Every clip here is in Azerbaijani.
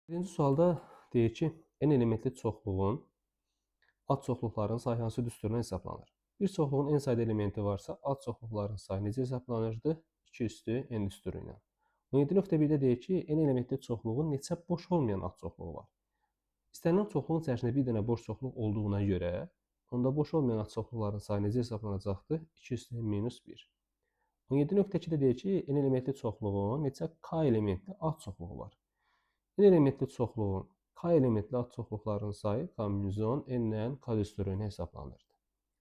Birinci sualda deyir ki, n elementli çoxluğun ad çoxluqların sayı hansı düsturuna hesablanır? Bir çoxluğun n sayda elementi varsa, ad çoxluqların sayı necə hesablanırdı? 2 üstü n düsturu ilə. 17.1-də deyir ki, n elementli çoxluğun neçə boş olmayan ad çoxluğu var? İstənilən çoxluğun içərisində bir dənə boş çoxluq olduğuna görə, onda boş olmayan ad çoxluqların sayı necə hesablanacaqdır? 2 üstü n minus 1. 17.2-də deyir ki, n elementli çoxluğun neçə k elementli ad çoxluğu var? N elementli çoxluğun k elementli ad çoxluqların sayı k minus 10 n-lə k düsturu ilə hesablanırdı.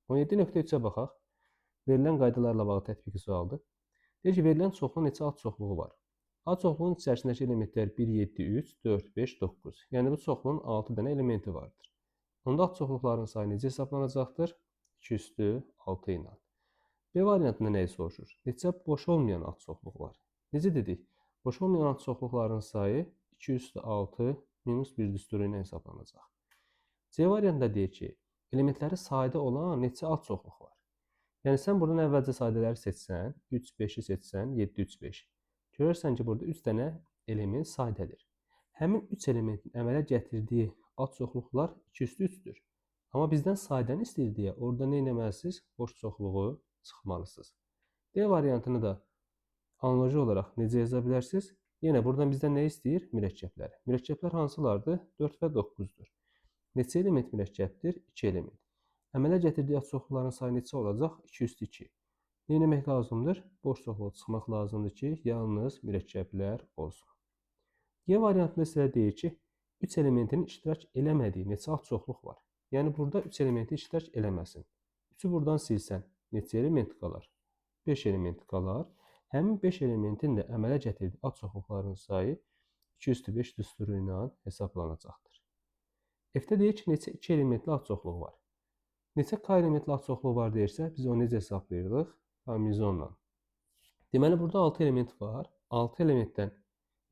17.3-ə baxaq. Verilən qaydalarla bağlı tətbiqi sualdır. Deyir ki, verilən çoxluğun neçə ad çoxluğu var? Ad çoxluğun içərisindəki elementlər 1, 7, 3, 4, 5, 9. Yəni bu çoxluğun 6 dənə elementi vardır. Onda ad çoxluqların sayı necə hesablanacaqdır? 2 üstü 6 ilə. B variantında nəyi soruşur? Neçə boş olmayan ad çoxluğu var? Necə dedik? Boş olmayan ad çoxluqların sayı 2 üstü 6 minus 1 düsturu ilə hesablanacaq. C variantında deyir ki, elementləri sayda olan neçə ad çoxluq var? Yəni sən buradan əvvəlcə sadələri seçsən, 3, 5-i seçsən, 7, 3, 5. Görürsən ki, burada 3 dənə element sadədir. Həmin 3 elementin əmələ gətirdiyi ad çoxluqlar 2 üstü 3-dür. Amma bizdən sadəni istəyir deyə orada nə etməlisiniz? Boş çoxluğu çıxmalısınız. D variantını da analoji olaraq necə yaza bilərsiniz? Yenə buradan bizdən nə istəyir? Mürəkkəbləri. Mürəkkəblər hansılardır? 4 və 9-dur. Neçə element mürəkkəbdir? 2 element. Əmələ gətirdiyi ad çoxluqların sayı neçə olacaq? 2 üstü 2. Nə etmək lazımdır? Boş çoxluğu çıxmaq lazımdır ki, yalnız mürəkkəblər olsun. G variantında isə deyir ki, 3 elementinin iştirak eləmədiyi neçə ad çoxluq var? Yəni burada 3 elementi iştirak eləməsin. 3-ü buradan silsən, neçə element qalar? 5 element qalar. Həmin 5 elementin də əmələ gətirdiyi ad çoxluqların sayı 2 üstü 5 düsturu ilə hesablanacaqdır. F-də deyir ki, neçə 2 elementli ad çoxluğu var? Neçə K elementli ad çoxluğu var deyirsə, biz onu necə hesablayırdıq? K minus 10-la. Deməli, burada 6 element var. 6 elementdən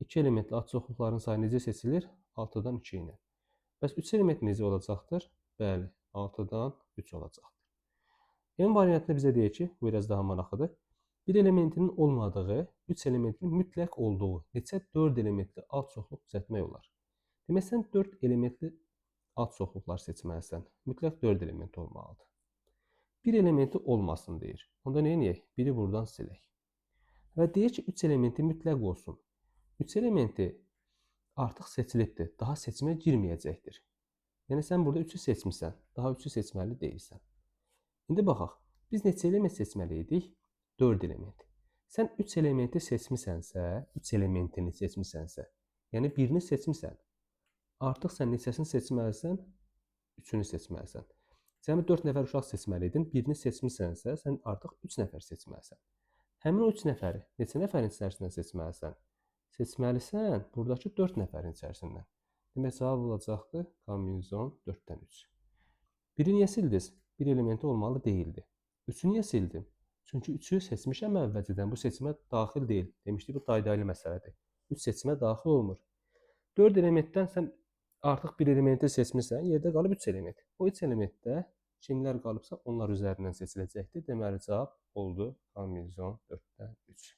2 elementli ad çoxluqların sayı necə seçilir? 6-dan 2 ilə. Bəs 3 element necə olacaqdır? Bəli, 6-dan 3 olacaqdır. M variantında bizə deyir ki, bu biraz daha maraqlıdır. Bir elementinin olmadığı, 3 elementinin mütləq olduğu neçə 4 elementli ad çoxluq düzəltmək olar? Demək, sən 4 elementli ad çoxluqlar seçməlisən. Mütləq 4 element olmalıdır. Bir elementi olmasın deyir. Onda nə edək? Biri buradan silək. Və deyir ki, 3 elementi mütləq olsun. 3 elementi artıq seçilibdir. Daha seçimə girməyəcəkdir. Yəni sən burada 3-ü seçmisən. Daha 3-ü seçməli deyilsən. İndi baxaq. Biz neçə element seçməli idik? 4 element. Sən 3 elementi seçmisənsə, 3 elementini seçmisənsə, yəni birini seçmisən. Artıq sən neçəsini seçməlisən? 3-ünü seçməlisən. Cəmi 4 nəfər uşaq seçməliydin. Birini seçmisənsə, sən artıq 3 nəfər seçməlisən. Həmin o 3 nəfəri neçə nəfərin içərisindən seçməlisən? Seçməlisən buradakı 4 nəfərin içərisindən. Demək, cavab olacaqdır K minus 10, 4-dən 3. Biri niyə sildiniz? Bir elementi olmalı deyildi. 3-ü niyə sildim? Çünki 3-ü seçmişəm əvvəlcədən. Bu seçimə daxil deyil. Demişdik, bu daydaylı məsələdir. 3 seçimə daxil olmur. 4 elementdən sən artıq bir elementi seçmisən, yerdə qalıb 3 element. O 3 elementdə kimlər qalıbsa onlar üzərindən seçiləcəkdir. Deməli, cavab oldu K minus 10, 4-dən 3.